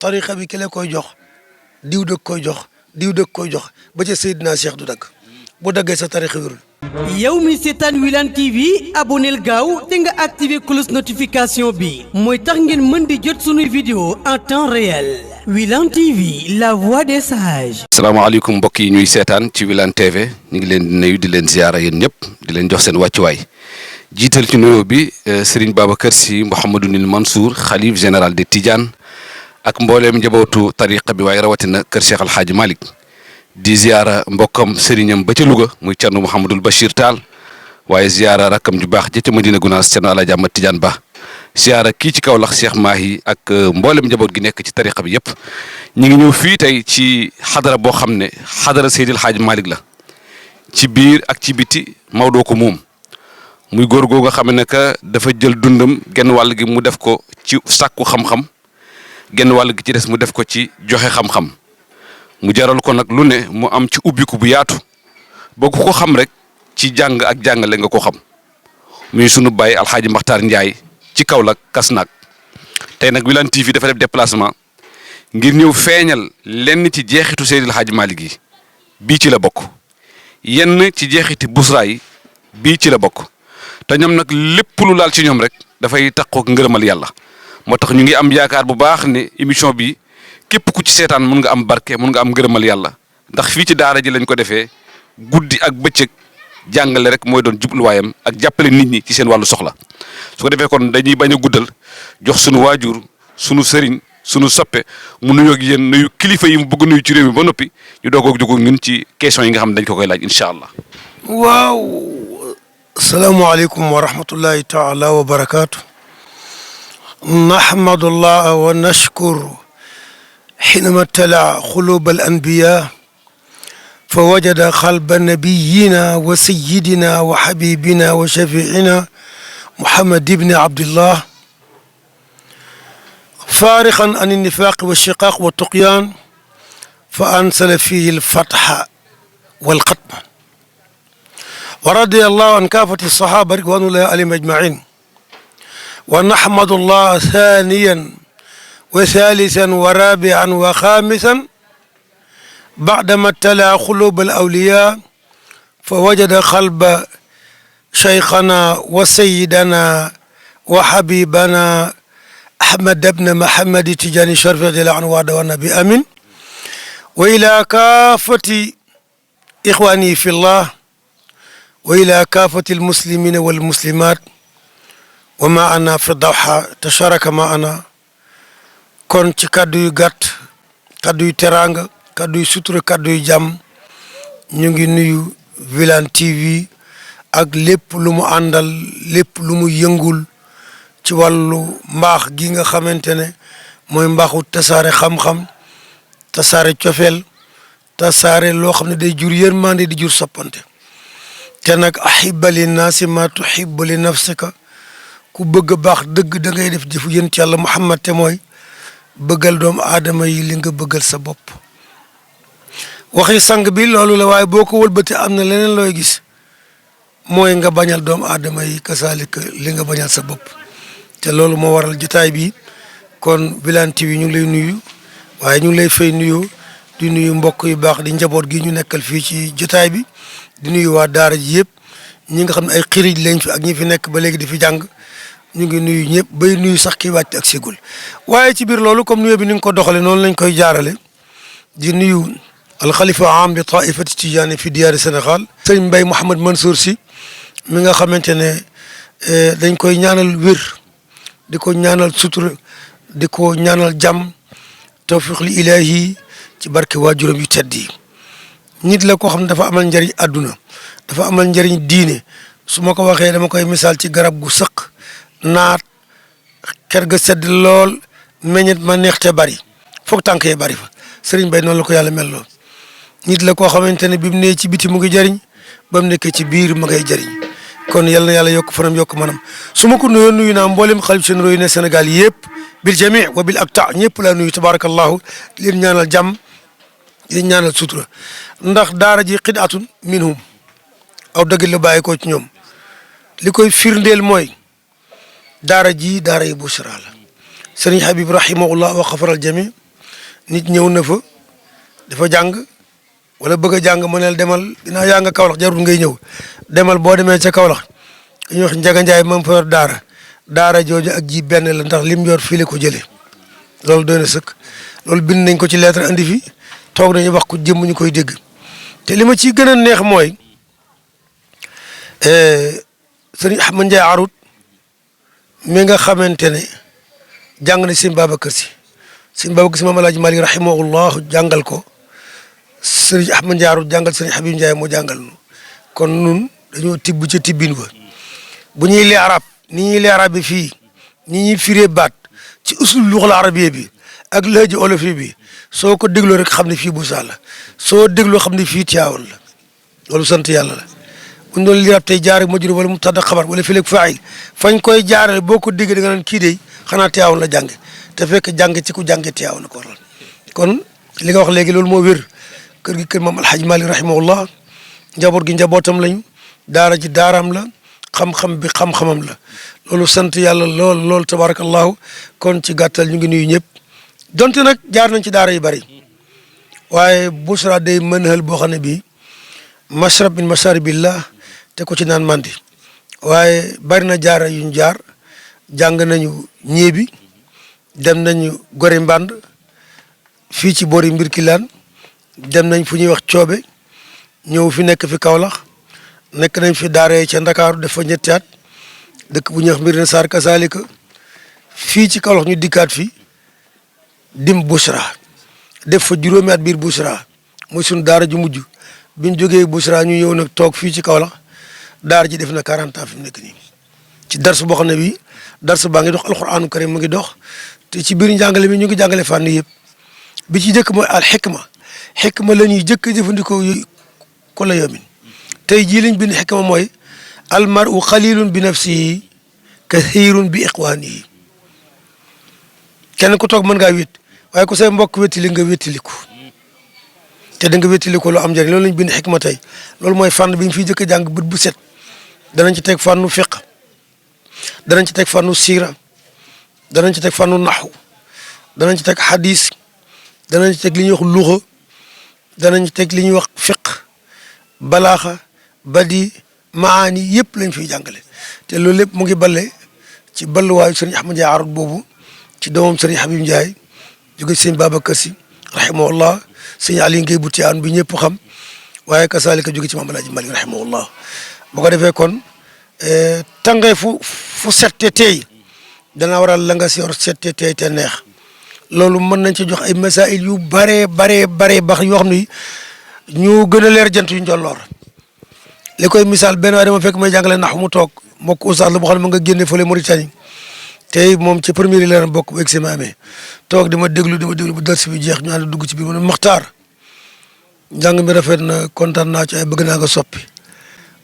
tariqa bi ki la koy jox diw dëkk koy jox diw dëkk koy jox ba ca Seydina Cheikh du dagg bu daggee sa tariqa wérul. yow mi seetaan Wilane TV aboneel gaaw te nga activé cloche notification bi mooy tax ngeen mën di jot sunuy vidéo en temps réel Wilane TV la voix des sages. salaamaaleykum mbokk yi ñuy seetaan ci Wilane TV ñu ngi leen di nuyu di leen ziara yéen ñëpp di leen jox seen wàccuwaay jiital ci nuyoo bi Serigne Babacar Sy Mouhamadoul Mansour xalif général de Tidiane ak mbooleem njabootu tariqa bi waaye rawatina kër Cheikh Al Hadj Malick di ziara mbokkam sëriñam ba ca Louga muy Thierno Mouhamadul Bachir Tall waaye ziara rakkam ju baax ja ca Madina Gunaas Thierno Alaaji Ahmad Tidiane Ba ziara kii ci Kaolack Cheikh Mahi ak mboolem njaboot gi nekk ci tariqa bi yëpp ñu ngi ñëw fii tey ci xadara boo xam ne xadara Seydil Hadj Malick la ci biir ak ci biti Maodo ko moom muy góor goo nga xam ne que dafa jël dundam genn wàll gi mu def ko ci sàkku xam-xam genn wàll gi ci des mu def ko ci joxe xam-xam mu jaral ko nag lu ne mu am ci ubbiku bu yaatu boo ko xam rek ci jàng ak jàngale nga ko xam muy sunu baay Alxaaji Maxtaar Njaay ci Kaolack Kasnack tey nag Wilane TV dafa def déplacement ngir ñëw feeñal lenn ci jeexitu Seydil Hadj Malick yi bii ci la bokk yenn ci jeexiti busra yi bii ci la bokk te ñoom nag lépp lu laal ci ñoom rek dafay taqoo ngërëmal yàlla moo tax ñu ngi am yaakaar bu baax ne émission bi képp ku ci seetaan mun nga am barke mun nga am ngërëmal yàlla ndax fii ci daara ji lañ ko defee guddi ak bëccëg jàngale rek mooy doon jubluwaayam ak jàppale nit ñi ci seen wàllu soxla su ko defee kon dañuy bañ a guddal jox sunu waajur sunu sëriñ sunu soppe mu nuyoo ak yéen nuyu kilifa yi mu bëgg nuyu ci réew mi ba noppi ñu doog a jóg ñun ci question yi nga xam ne dañ ko koy laaj incha allah. waaw. salaamaaleykum wa rahmatullahi taala wa barakaatu. nahmadullah wa nashkur حينما ابتلع قلوب الأنبياء فوجد قلب نبينا وسيدنا وحبيبنا وشفيعنا محمد بن عبد الله فارقا عن النفاق والشقاق والطغيان فأنزل فيه الفتح والختم ورضي الله عن كافة الصحابة رضوان الله عليهم أجمعين ونحمد الله ثانيا وثالثا ورابعا وخامسا بعدما ابتلع قلوب الأولياء فوجد قلب شيخنا وسيدنا وحبيبنا أحمد بن محمد تجاني شرف رضي الله عنه وارضاه النبي آمين وإلى كافة إخواني في الله وإلى كافة المسلمين والمسلمات ومعنا في الضحى تشارك معنا kon ci kàddu yu gàtt kàddu yu teraanga kàddu yu sutura kàddu yu jàmm ñu ngi nuyu Wilane TV ak lépp lu mu àndal lépp lu mu yëngul ci wàllu mbaax gi nga xamante ne mooy mbaaxu tasaare xam-xam tasaare cofeel tasaare loo xam ne day jur yërmande di jur soppante te nag ahibba li naasi ma tuhibbu li nafsika ku bëgg a baax dëgg da ngay def jëfu yént yàlla Muhammad te mooy bëggal doomu aadama yi li nga bëggal sa bopp waxi sang bi loolu la waaye boo ko wëlbati am na leneen looy gis mooy nga bañal doomu aadama yi kasaalika li nga bañal sa bopp te loolu moo waral jotaay bi kon Wilane TV ñu ngi lay nuyu waaye ñu ngi lay fay nuyoo di nuyu mbokk yu baax di njaboot gi ñu nekkal fii ci jotaay bi di nuyu waa daara ji yëpp ñi nga xam ne ay xirij lañ fi ak ñi fi nekk ba léegi di fi jàng ñu ngi nuyu ñëpp bay nuyu sax kii wàcc ak sigul waaye ci biir loolu comme nuyoo bi ni nga ko doxale noonu lañ koy jaarale di nuyu alxalifa am bi taifati tijaani fi diyaari Sénégal sëñ Mbaye Mouhamad Mansour Sy mi nga xamante ne dañ koy ñaanal wér di ko ñaanal sutura di ko ñaanal jàmm tawfiq li ilahi ci barke waajuram yu tedd yi nit la koo xam ne dafa amal njëriñ àdduna dafa amal njëriñ diine su ma ko waxee dama koy misaal ci garab gu sëq naat ker ga sedd lool meññet ma neex te bari foog tànk yee bari fa sëriñ Bay noonu la ko yàlla mel lool nit la koo xamante ne bi mu nee ci biti mu ngi jëriñ ba mu nekkee ci biir ma ngay jëriñ kon yal na yàlla yokk fanam yokk manam su ma ko nuyoo nuyu naa mboolem xalif généraux yi ne Sénégal yëpp bil jami wa bil akta ñëpp laa nuyu tabarakallahu di leen ñaanal jàmm di leen ñaanal sutura ndax daara ji xidaatun minhum aw dëgg la bàyyi ko ci ñoom li koy firndeel mooy daara ji daara yi bushra la sëriñ Habib rahimahullah wa xafaral jami nit ñëw na fa dafa jàng wala bëgg a jàng mëneel demal dinaa yaa nga Kaolack jarul ngay ñëw demal boo demee ca Kaolack ñu wax Njaga Njaay moom fa yor daara jooju ak ji benn la ndax lim yor fii la ko jëlee loolu doy na sëkk loolu bind nañ ko ci lettre andi fi toog nañu wax ko jëmm ñu koy dégg te li ma ci gën a neex mooy sëriñ Ahmad Ndiaye Arut mi nga xamante ne jàng na sëriñ Babacar Si Maam Alaaji Maalik rahimahullah jàngal ko sëriñ Ahmad Ndiaye Arut jàngal sëriñ Habib Ndiaye moo jàngal nu kon nun dañoo tibb ca tibbin wa bu ñuy lee arab ni ñuy lee arab bi fii ni ñuy firee baat ci usul luxal arabiya bi ak lëji olofi bi soo ko dégloo rek xam ne fii Buusa la soo dégloo xam ne fii Tiwaawan la loolu sant yàlla la bu ñu doon lirab tey jaar majruur wala mubtada xabar wala fileeg faayil fañ koy jaarale boo ko déggee da nga naan kii de xanaa Tiwaawan la jànge te fekk jànge ci ku jànge Tiwaawan ko waral kon li nga wax léegi loolu moo wér kër gi kër Maam Alhaji Malick rahimahullah njaboot gi njabootam lañu daara ji daaraam la xam-xam bi xam-xamam la loolu sant yàlla lool tabarakallahu kon ci gàttal ñu ngi nuyu ñëpp donte nag jaar nañ ci daara yu bari waaye Busra day mënhal boo xam ne bii mashrab min masharibillah te ko ci naan mandi waaye bari na jaara yuñ jaar jàng nañu ñeebi dem nañu Gore Mband fii ci boori Mbirkilaan dem nañ fu ñuy wax coobe ñëw fi nekk fi Kaolack nekk nañ fi daara ca Ndakaaru def fa ñetti at dëkk bu ñuy wax Mbirina Sarr kasaalika fii ci Kaolack ñu dikkaat fi dim Busra def fa juróomi at biir Busra muy suñu daara ju mujj biñ jógee Busra ñu ñëw nag toog fii ci Kaolack daara ji def na 40 ans fi mu nekk nii ci dars boo xam ne bii dars baa ngi dox alquranu karim mu ngi dox te ci biir njàngale mi ñu ngi jàngale fànn yëpp bi ci jëkk mooy al xikma la ñuy jëkk jëfandikoo ko la yoomin tey jii liñ bind xikma mooy al maru qalilun bi nafsihi kathirun bi iqwanihi kenn ku toog mën ngaa wét waaye ku say mbokk wéttali nga wéttaliku te da nga wéttaliku lu am njëriñ loolu lañ bind xikma tey loolu mooy fànn bi ñu fiy jëkk jàng bët bu set danañ ci teg fànnu fiq danañ ci teg fànnu siira danañ ci teg fànnu naxu danañ ci teg xadis danañ ci teg li ñuy wax luxa danañ ci teg li ñuy wax fiq balaaxa badi maani yëpp lañ fiy jàngale te loolu lépp mu ngi balle ci balluwaayu sëriñ Ahmad Ndiaye Arut boobu ci doomam sëriñ Habib Ndiaye jóge sëriñ Babacar Si rahimahullah sëriñ Ali Ngay bu Tiyaan bi ñëpp xam waaye kasaalika jóge ci Maam Alaaji Malik rahimahullah bu ko defee kon tàngee fu sette tey dana waral la nga si yor sette tey te neex loolu mën nañ ci jox ay masail yu bare bax yoo xam ne ñu gën a leer jant yu njolloor li koy misaal benn waaye dama fekk may jàngale nax mu toog mbokk oustaz la boo xam ne ma nga génne fële Mauritanie tey moom ci première yi la bokk bu examen amee toog di ma déglu bu dars bi jeex ñu ànd dugg ci biir mu ne Maxtaar njàng mi rafet na kontaan naa ci ay bëgg naa nga soppi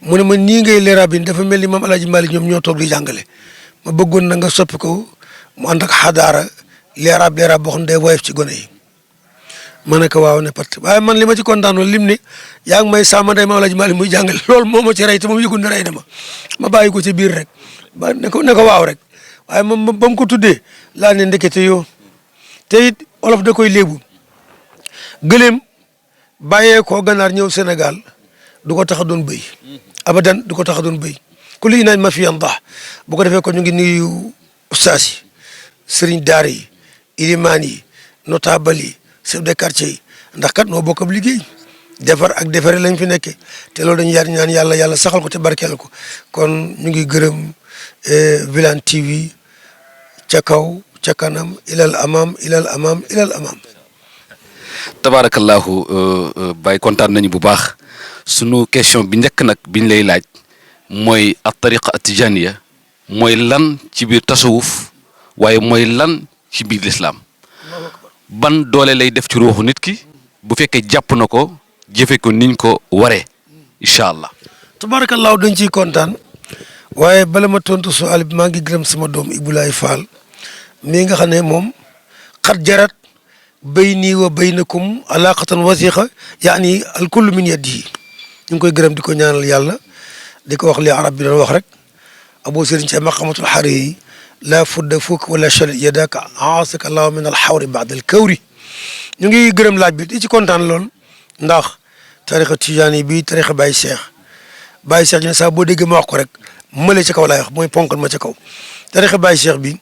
mu ne ma nii ngay leeraa bi dafa mel ni Maam Alaaji Malik ñoom ñoo toog di jàngale ma bëggoon na nga soppi ko mu ànd ak xadaara leeraab boo xam ne day woyof ci gone yi ma ne ko waaw ne part waaye man li ma ci kontaan lim ne yaa ngi may sàmm day Maam Alaaji Malik muy jàngale loolu moo ma ci rey te moom yëgul ne rey na ma bàyyi ko ci biir rek ba ne ko waaw rek waaye moom ba mu ko tuddee laa ne ndekete yoo te it olof da koy léebu gëléem bàyyee koo ganaar ñëw Sénégal du ko tax a doon bëy abadan du ko tax a doon bëy ku li nañ ma fi yandax bu ko defee kon ñu ngi nuyu ustaas yi sëriñ daara yi ilimaan yi notable yi chef de quartier yi ndax kat noo bokk ab liggéey defar ak defare lañ fi nekkee te loolu dañu yaar ñaan yàlla saxal ko te barkeel ko kon ñu ngi gërëm Wilane TV ca kaw ca kanam ilal amam tabarakallahu Baye kontaan nañu bu baax sunu question bi njëkk nag biñ lay laaj mooy at tariqa at tijaniya mooy lan ci biir tasawuf waaye mooy lan ci biir lislaam ban doole lay def ci ruuxu nit ki bu fekkee jàpp na ko jëfe ko niñ ko waree incha allah. tabarakallahu dañ ciy kontaan waaye bala ma tontu suwaal bi maa ngi gërëm sama doom Ibulaay Fall mii nga xam ne moom xat jarat bayni wa baynakum alaqatan wasiqa yaani al kullu min yadihi ñu ngi koy gërëm di ko ñaanal yàlla di ko wax li arab bi doon wax rek Abu Sëriñ ci maqamatul xari yi laa fudda fukk wala chalit yadaka aasaka allahu min alxawri baad al kawri ñu ngi gërëm laaj bi di ci kontaan lool ndax tarixa tijaani bi tarixa Baye Cheikh ñu ne saa boo déggee ma wax ko rek mële ci kaw laay wax mooy ponkal ma ci kaw tarixa Baye Cheikh bi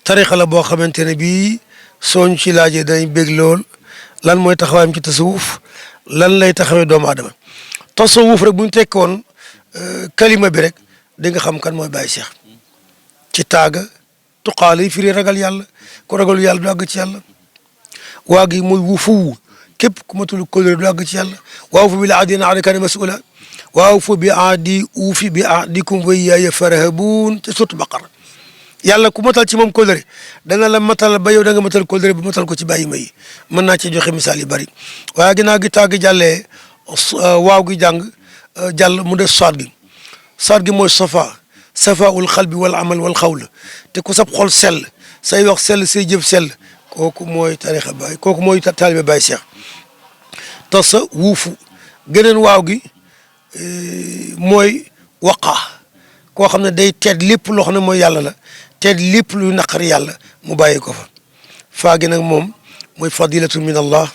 tarixa la boo xamante ne bii sooñ ci laajee dañ bég lool lan mooy taxawaayam ci tasawuf lan lay taxawee doomu aadama tasawuf rek bu ñu tekki woon kalima bi rek di nga xam kan mooy Baye Cheikh ci taaga tuqaale yi firi ragal yàlla ku ragal yàlla du àgg ci yàlla waa gi muy wufu képp ku matul kóllëre du àgg ci yàlla waaw fu bi la aadina alayka mas'ula waaw fu bi aadi uufi bi aadikum wa iyyaaya farhabuun te surtout Baqara yàlla ku matal ci moom kóllëre dana la matal ba yow da nga matal kóllëre bu matal ko ci bàyyi ma yi mën naa ci joxe misaal yu bari waaye ginnaaw gi tàgg jàllee waaw gi jàll mu def saat gi mooy safaul xalbi wal amal wal xawla te ku sab xol sell say wax sell say jëf sell kooku mooy tarixa Baay kooku mooy taalibe Baye Cheikh tasa wuufu geneen waaw gi mooy waqaa koo xam ne day teet lépp loo xam ne mooy yàlla la teet lépp luy naqari yàlla mu bàyyi ko fa faa gi nag moom mooy fadilatu min allah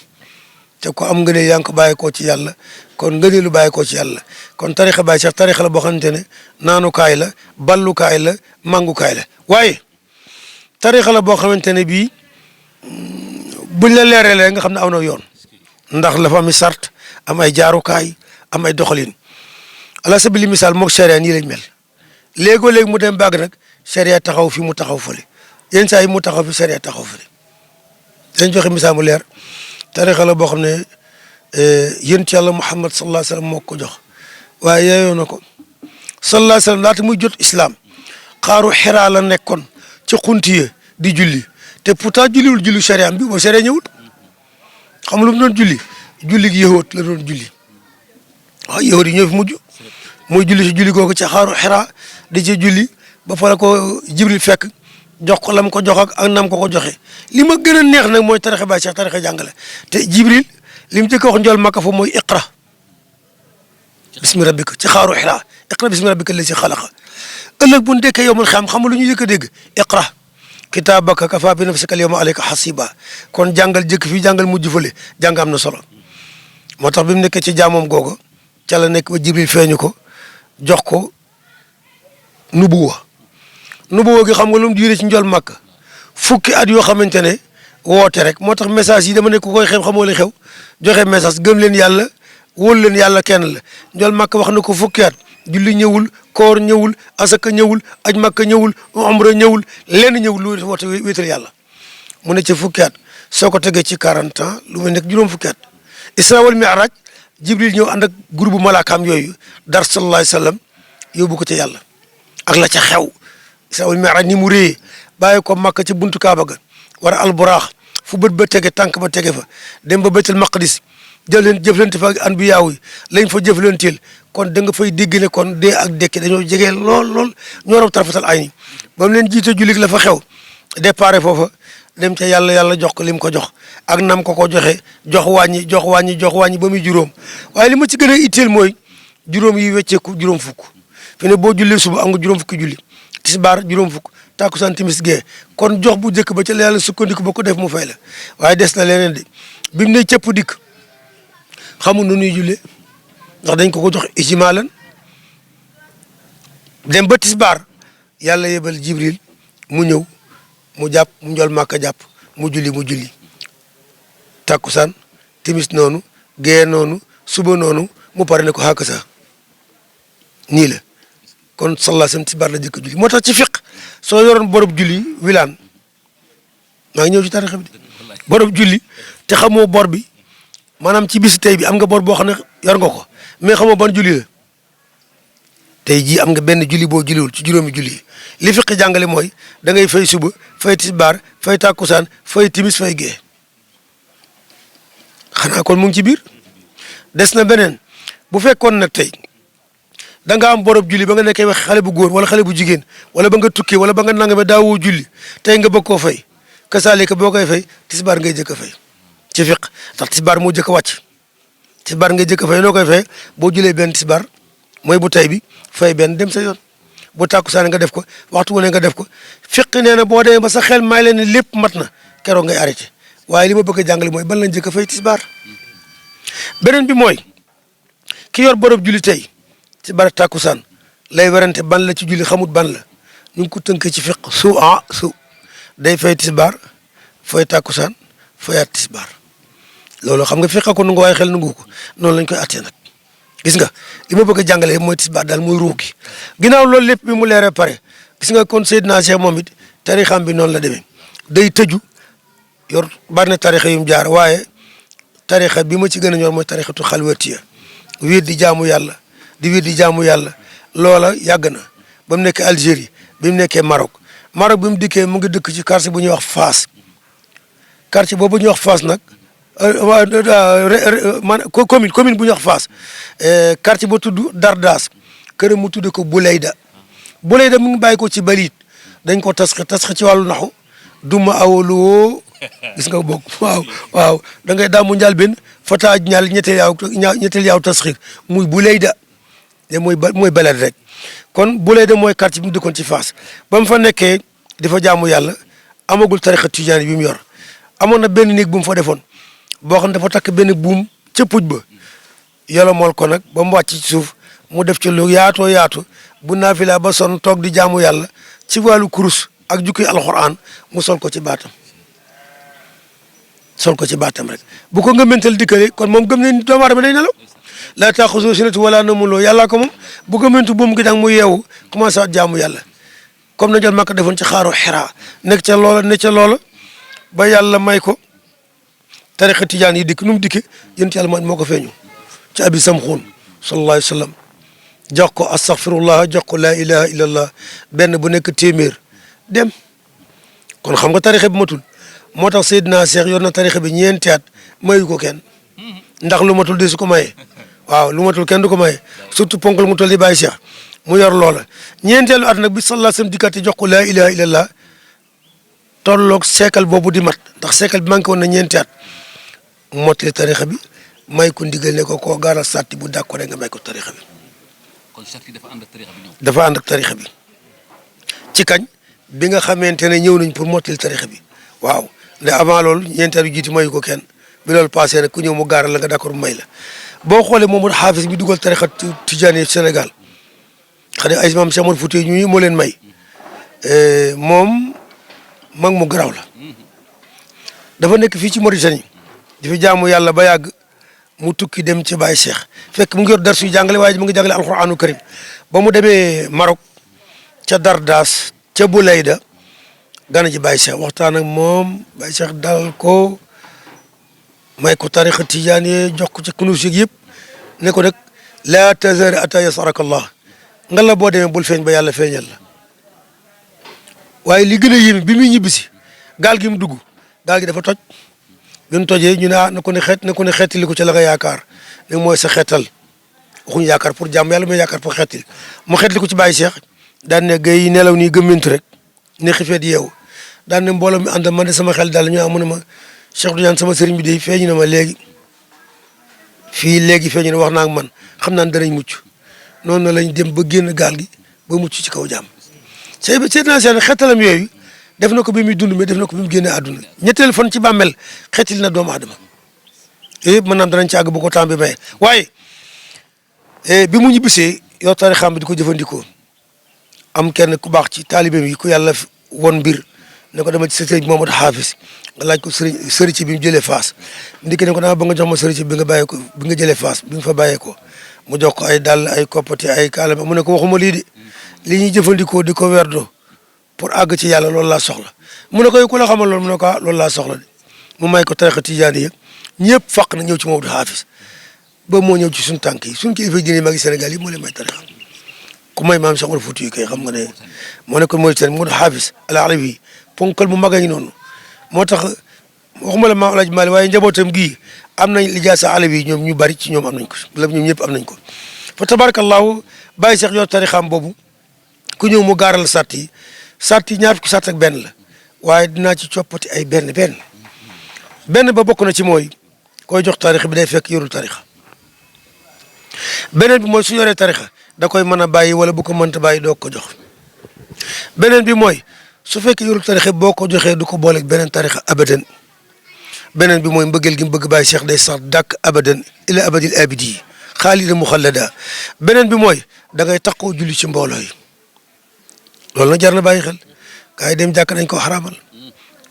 te ko am ngëneel yaa ngi ko bàyyi koo ci yàlla kon ngëneelu bàyyi koo ci yàlla kon tarixa Baye Cheikh tarixa la boo xamante ne naanukaay la ballukaay la màngukaay la waaye tarixa la boo xamante ne bii buñ la leeralee nga xam ne aw na yoon ndax la fa am sart am ay jaarukaay am ay doxalin ala sabili misaal moog charia nii lañ mel léegoo léegi mu dem bàgg nag charia taxaw fi mu taxaw fële yenn saa yi mu taxaw fi charia taxaw fële dañ joxe misaal mu leer tarixa la boo xam ne yonent yàlla Muhammad sallallahu alayhi wa sallam moo ko jox waaye yeeyoo na ko sallallahu alayhi wa sallam laata muy jot islam xaaru Xiraa la nekkoon ci xuntiye di julli te pourtant julliwul julli charia bi boo charia ñëwut xam lu mu doon julli gi yahut la doon julli waaw yahut yi ñoo fi mujj muy julli si julli googu ci xaaru Xiraa di ci julli ba pare ko Jibril fekk jox ko lam ko jox ak nam ko joxe li ma gën a neex nag mooy tarixa Baye Cheikh tarixa jàngale te Jibril li mu jëkk a wax njool Makka fa mooy iqra bismi rabbika ci xaaru Xiraa iqra bismi rabbika allazi xalaqa ëllëg bu ndekkee yow man xam lu ñu yëkk a dégg iqra kitaabaka kafaa bi nafsika al yawma alayka hasiba kon jàngal jëkk fii jàngal mujj fële jàng am na solo moo tax bi mu nekkee ci jaamoom googu ca la nekk ba Jibril feeñu ko jox ko nubuwa gi xam nga lu mu diire ci njool Makka fukki at yoo xamante ne woote rek moo tax message yi dama ne ku koy xew xamoo li xew joxe message gëm leen yàlla wóolu leen yàlla kenn la njool Makka wax na ko fukki at julli ñëwul koor ñëwul asaka ñëwul aj Makka ñëwul umra ñëwul lenn ñëwul lu woote wéetal yàlla mu ne ci fukki at soo ko tegee ci 40 ans lu may nekk juróom fukki at Isra wal Mi'raj Jibril ñëw ànd ak groupe malaakaam yooyu dar sallallahu alayhi wa sallam yóbbu ko ca yàlla ak la ca xew Isra wal Mi'raj ni mu réyee bàyyi ko Makka ci buntu Kaaba ga war a alburaax fu bët ba tege tànk ba tege fa dem ba Baytul Maqdis jëflante fa ak anbiyaaw yi lañ fa jëflanteel kon da nga fay dégg ne kon dee ak dekki dañoo jege lool ñoo raw tarfatal ay ni ba mu leen jiite jullit la fa xew départ foofa dem ca yàlla jox ko lim ko jox ak nam ko joxe jox wàññi ba muy juróom waaye li ma ci gën a itteel mooy juróom yi wecceeku juróom fukk fi ne boo jullee suba am nga juróom fukki julli tisbaar juróom fukk takkusaan timis gee kon jox bu njëkk ba ca la yàlla sukkandiku ba ko def mu fay la waaye des na leneen de bi mu ne cëpp dikk xamul nu nuy jullee ndax dañ ko jox ijmaalan dem ba tisbaar yàlla yebal Jibril mu ñëw mu jàpp mu njool Makka jàpp mu julli takkusaan timis noonu gee noonu suba noonu mu pare ne ko xàkk sa nii la kon sallallahu alayhi wa sallam tisbaar la jëkk julli moo tax ci fiq soo yoroon borob julli wilaan maa ngi ñëw ci tarixa bi borob julli te xamoo bor bi maanaam ci bisu tey bi am nga bor boo xam ne yor nga ko mais xamoo ban julli la tey jii am nga benn julli boo julliwul ci juróomi julli li fiq jàngale mooy da ngay fay suba fay tisbaar fay takkusaan fay timis fay gee xanaa kon mu ngi ci biir des na beneen bu fekkoon nag tey da nga am borob julli ba nga nekkee wax xale bu góor wala xale bu jigéen wala ba nga tukkee wala ba nga nangame daawoo julli tey nga bëgg koo fay kasaalika boo koy fay tisbaar ngay jëkk a fay ci fiq ndax tisbaar moo jëkk a wàcc tisbaar ngay jëkk a fay noo koy fay boo julee benn tisbaar mooy bu tey bi fay benn dem sa yoon bu tàkkusaan nga def ko waxtu wu ne nga def ko fiq nee na boo demee ba sa xel may leen ne lépp mat na keroog ngay arrêté waaye li ma bëgg a jàngale mooy ban lañ njëkk a fay tisbaar beneen bi mooy ki yor borob julli tey tisbaar takkusaan lay werante ban la ci julli xamut ban la ñu ngi ko tënkee ci fiq su day fay tisbaar fay takkusaan fayaat tisbaar loolu xam nga fiq ko nu nga waaye xel nangu ko noonu lañ koy attee nag gis nga li ma bëgg a jàngale mooy tisbaar daal mooy ruux gi ginnaaw loolu lépp bi mu leeree pare gis nga kon Seydina Cheikh moom it tarixam bi noonu la demee day tëju yor bari na tarixa yu mu jaar waaye tarixa bi ma ci gën a ñor mooy tarixatu xalwatiya wiir di jaamu yàlla di wiir di jaamu yàlla loola yàgg na ba mu nekkee Algérie bi mu nekkee Maroc bi mu dikkee mu ngi dëkk ci quartier bu ñuy wax Fass quartier boobu ñuy wax Fass nag man commune bu ñuy wax Fass quartier ba tudd Dardas kër mu tudd ko Bouleyda mu ngi bàyyi ko ci balit dañ ko tasx ci wàllu naxu duma awoloo gis nga bokk waaw da ngay daa mu njaal benn fataaj ñaal ñetteel yaaw tasxir muy Bouleyda de mooy balad rek kon Bouleyda mooy quartier bi mu dëkkoon ci Fass ba mu fa nekkee di fa jaamu yàlla amagul tarixa tijaan bi mu yor amoon na benn néeg bu mu fa defoon boo xam ne dafa takk benn buum ca puj ba yàlla mool ko nag ba mu wàcc ci suuf mu def ci lu yaatoo yaatu bu naafila ba sonn toog di jaamu yàlla ci wàllu kurus ak jukki alxuraan mu sol ko ci baatam rek bu ko ngëmmental dikkale kon moom gëm ne doomu aadama day nelaw laa taaxuzuhu sinatun wala nawmun yàllaa ko moom bu gëmmentu buum gi nag mu yeewu commencé at jaamu yàlla comme na jël Makka defoon ci xaaru Xiraa nekk ca loola ba yàlla may ko tariqa tijaan yi dikk nu mu dikke yéen ci yàlla moo ko feeñu ci abi samxuun sallallahu alayhi wa sallam jox ko astaghfirullah jox ko laa ilaha illallah benn bu nekk téeméer dem kon xam nga tariqa bi matul moo tax Seydina Cheikh yor na tariqa bi ñeenti at mayu ko kenn ndax lu matul de su ko maye waaw lu matul kenn du ko maye surtout ponkal mu toll di bàyyi Cheikh mu yor loola ñeenteelu at nag bi sallallahu alayhi wa sallam dikkati jox ko laa ilaha illallah tolloog seekal boobu di mat ndax seekal bi manqué woon na ñeenti at mottali tarixa bi may ko ndigal ne ko koo gaaral sàtti bu d'accord nga may ko tarixa bi. kon sàtti dafa ànd ak tarixa bi ñëw. dafa ànd ak tarixa bi ci kañ bi nga xamante ne ñëw nañ pour mottali tarixa bi waaw ndax avant loolu ñeenti at yu jiitu mayu ko kenn bi loolu passé rek ku ñëw mu gaaral la nga d'accord mu may la boo xoolee Mamadou Hafiz bi dugal tarixa tijaani Sénégal xam ne ay maam Cheikh Omar Fouti ñu moo leen may moom mag mu garaaw la dafa nekk fii ci Mauritanie di fi jaamu yàlla ba yàgg mu tukki dem ci Baye Cheikh fekk mu ngi yor darsu jàngale waaye mu ngi jàngale alquranu karim ba mu demee Maroc ca Dardas ca Bouleyda gana ji Baye Cheikh waxtaan ak moom Baye Cheikh dal ko may ko tariqa tijaan yi jox ko ci kunus yëpp ne ko nag laa tazar ata yasaraka allah nga la boo demee bul feeñ ba yàlla feeñal la waaye li gën a yéeme bi muy ñibbisi gaal gi mu dugg gaal gi dafa toj bi mu tojee ñu ne na ko ne xeetali ko ca la nga yaakaar ne mooy sa xeetal waxuñu yaakaar pour jàmm yàlla mooy yaakaar pour xeetali mu xeetali ko ci Baye Cheikh daan ne gay nelaw nii gëmmintu rek ne xifeet yeewu daan ne mbooloo mi ànd man de sama xel daal ñu amu ne ma Cheikh Tidiane sama sëriñ bi de feeñu na ma léegi feeñu na wax naa ak man xam naa ne danañ mucc noonu lañ dem ba génn gaal gi ba mucc ci kaw jàmm Seydina Cheikh xeetalam yooyu def na ko bi muy dund mais def na ko bi mu génnee àdduna ñetteel fan ci bàmmel xeetali na doomu aadama yooyu yëpp mën naam danañ ci àgg bu ko temps bi maye waaye bi mu ñibbisee yow tarixam bi di ko jëfandikoo am kenn ku baax ci taalibeem yi ku yàlla won mbir ne ko dama ci sëriñ Mamadou Hafiz nga laaj ko sëriñ ci bi mu jëlee Faas ndiki ne ko dama ba nga jox ma sëriñ ci bi nga bàyyee ko bi nga jëlee Faas bi nga fa bàyyee ko mu jox ko ay dàll ay koppati ay kaala mu ne ko waxuma lii de li ñuy jëfandikoo di ko werdo pour àgg ci yàlla loolu laa soxla mu ne ko ku la xamal loolu mu ne ko loolu laa soxla de mu may ko tariqa tijaani yi ñëpp faq na ñëw ci Mamadou Hafiz ba moo ñëw ci suñu tànk yi suñu kilifa diine magi Sénégal yi moo leen may tariqa ku may maam Cheikh Omar Fouti yi kay xam nga ne moo nekkoon Mauritanie Mamadou Hafiz al-Alawi ponkal mu mag a ngi noonu moo tax waxuma la maam El Hadj Malick waaye njabootam gii am nañ lijaasa alawi ñoom ñu bari ci ñoom am nañ ko lépp ñoom ñëpp am nañ ko fa tabarakallahu Baye Cheikh yor tarixam boobu ku ñëw mu gaaral sàtt yi ñaar fukki sàtt ak benn la waaye dinaa ci coppati ay benn ba bokk na ci mooy koy jox tarix bi day fekk yorul tarixa beneen bi mooy su yoree tarixa da koy mën a bàyyi wala bu ko mënta bàyyi doo ko jox beneen bi mooy su fekkee yorul tarixa boo ko joxee du ko booleeg beneen tarixa abadan beneen bi mooy mbëggeel gi mu bëgg Baye Cheikh day sax dàkk abadan ila abadil abidi xaalida muxallada beneen bi mooy da ngay taxoo julli ci mbooloo yi loolu nag jar na bàyyi xel gars yi dem jàkk dañ ko xaraamal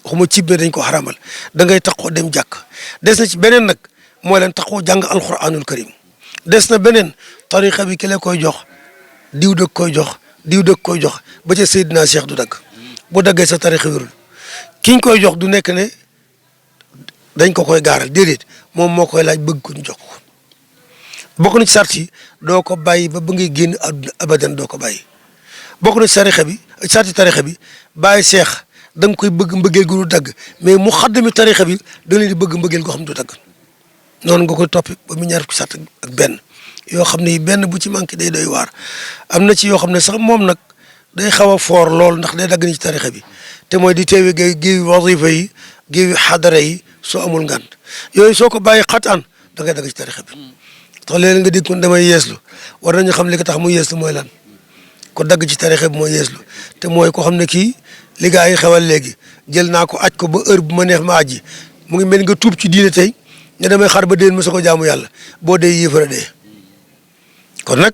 waxuma cib ne dañ ko xaraamal da ngay taxoo dem jàkk des na ci beneen nag mooy leen taxoo jàng alquranul karim des na beneen tariqa bi ki la koy jox diw dëkk koy jox diw dëkk koy jox ba ca Seydina Cheikh du dagg bu daggee sa tariqa wérul kiñ koy jox du nekk ne dañ ko koy gaaral déedéet moom moo koy laaj bëgg ko ñu jox ko bokk na ci sart yi doo ko bàyyi ba ngay génn àdduna abadan doo ko bàyyi bokk na ci tariqa bi sarti tariqa bi Baye Cheikh da nga koy bëgg mbëggeel gu du dagg mais mu xaddami tariqa bi da nga leen di bëgg mbëggeel goo xam du dagg noonu nga koy toppi ba mu ñaar ko sart ak benn yoo xam ne benn bu ci manqué day doy waar am na ci yoo xam ne sax moom nag day xaw a foor lool ndax day dagg ni ci tariqa bi te mooy di teewe géewi wazifa yi géewi xadara yi soo amul ngant yooyu soo ko bàyyi xataan da ngay dagg ci tariqa bi tax léeg nga dégg kon damay yeeslu war nañu xam li ko tax mu yeeslu mooy lan ko dagg ci tariqa bi mooy yeeslu te mooy ko xam ne kii li gaa yi xewal léegi jël naa ko aj ko ba heure bu ma neex ma aji mu ngi mel nga tuub ci diine tey ne damay xar ba déen ma sa ko jaamu yàlla boo dee yéefara dee kon nag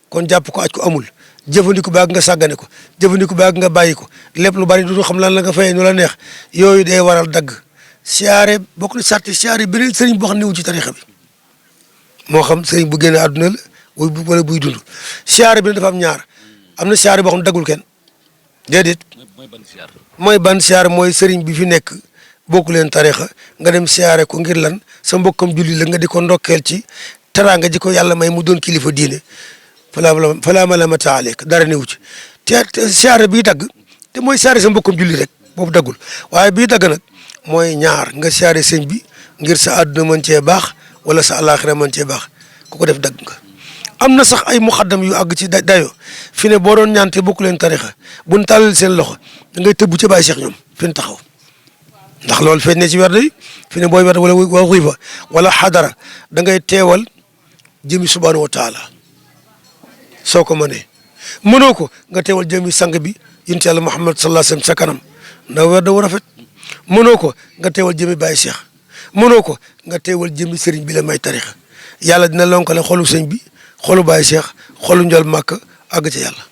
kon jàpp ko aj ko amul jëfandiku baag nga sàggane ko jëfandiku baag nga bàyyi ko lépp lu bari du xam lan la nga fayee nu la neex yooyu day waral dagg siyaare bokk na sarti siyaare beneen sëriñ boo xam ne wu ci tarixa bi moo xam sëriñ bu génne àdduna la wala buy dund siyaare bi dafa am ñaar am na siyaare boo xam ne daggul kenn déedéet mooy ban siyaare mooy sëriñ bi fi nekk bokku leen tarixa nga dem siyaare ko ngir lan sa mbokkam julli la nga di ko ndokkeel ci teraanga ji ko yàlla may mu doon kilifa diine falaa malamata aleyka dara newu ci te siyaare bii dagg te mooy siyaare sa mbokkam julli rek boobu daggul waaye bii dagg nag mooy ñaar nga siyaare sëñ bi ngir sa àdduna mën cee baax wala sa àllaaxira mën cee baax ku ko def dagg nga am na sax ay muxaddam yu àgg ci dayo fi ne boo doon ñaante bokku leen tarixa buñ tàllal seen loxo da ngay tëbb ci Baye Cheikh ñoom fi ñu taxaw ndax loolu feeñ ne ci werd yi fi ne booy werd wala wazifa wala xadara da ngay teewal jëmi subhanahu wa taala soo ko mënee mënoo ko nga teewal jëmi sang bi yonent Yàlla Muhammad sallallahu alayhi wa sallam sa kanam ndax werd wu rafet mënoo ko nga teewal jëmi Baye Cheikh mënoo ko nga teewal jëmi sëriñ bi la may tarixa yàlla dina lonkale xolu sëñ bi xolu Baye Cheikh xolu njol màkk àgg ci yàlla